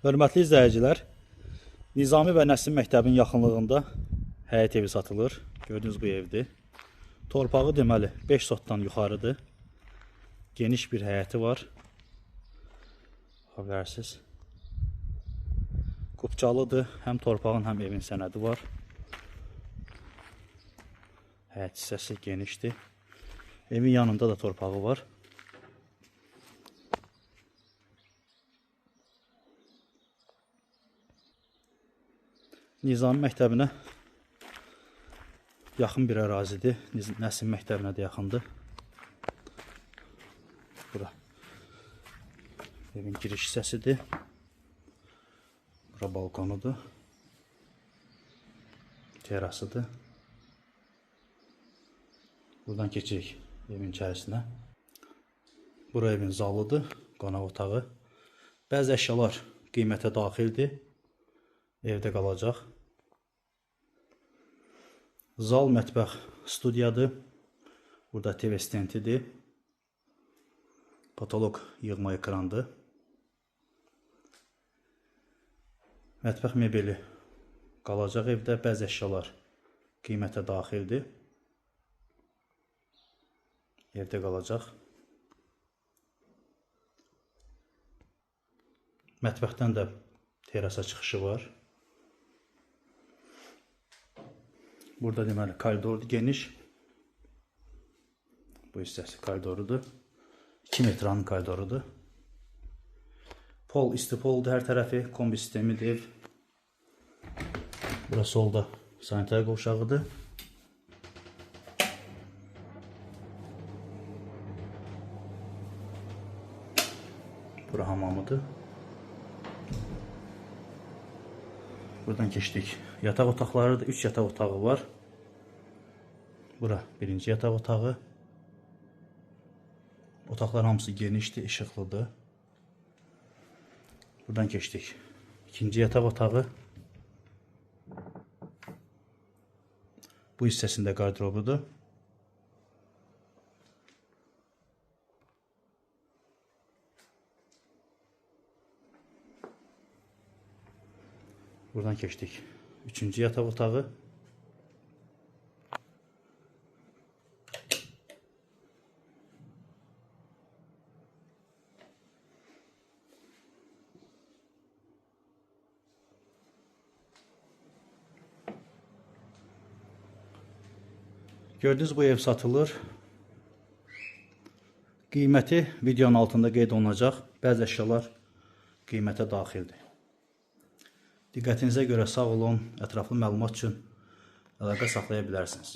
Hörmətli izləyicilər, Nizami və Nəsim məktəbinin yaxınlığında həyət evi satılır. Gördüyünüz bu evdir. Torpağı deməli 5 sotdan yuxarıdır. Geniş bir həyəti var. Baxa bilərsiniz. Qupçalıdır. Həm torpağın, həm evin sənədi var. Həyət hissəsi genişdir. Evin yanında da torpağı var. Nizami məktəbinə yaxın bir ərazidir. Nəsim məktəbinə də yaxındır. Bura evin giriş hissəsidir. Bura balkonudur. Terasıdır. Buradan keçirik evin içərisinə. Bura evin zalıdır, qonaq otağı. Bəzi əşyalar qiymətə daxildir. Evdə qalacaq. Zal, mətbəx, studiyadır. Burada TV stentidir. Patolog yığma ekrandır. Mətbəx mebeli qalacaq evdə. Bəzi əşyalar qiymətə daxildir. Evdə qalacaq. Mətbəxdən də terasa çıxışı var. Burada deməli koridordur geniş. Bu hissəsi koridorudur. 2 metranın koridorudur. Pol istipoldur hər tərəfi, kombi sistemidir ev. Burası solda sanitar qovşağıdır. Bura hamamıdır. Buradan keçdik. Yataq otaqlarıdır. 3 yataq otağı var. Bura birinci yataq otağı. Otaqlar hamısı genişdir, işıqlıdır. Buradan keçdik. İkinci yataq otağı. Bu hissəsində qardırobudur. Buradan keçdik. Üçüncü yataq otağı. Gördüyünüz bu ev satılır. Qiyməti videonun altında qeyd olunacaq. Bəzi əşyalar qiymətə daxildir. Diqqətinizə görə sağ olun. Ətraflı məlumat üçün əlaqə saxlaya bilərsiniz.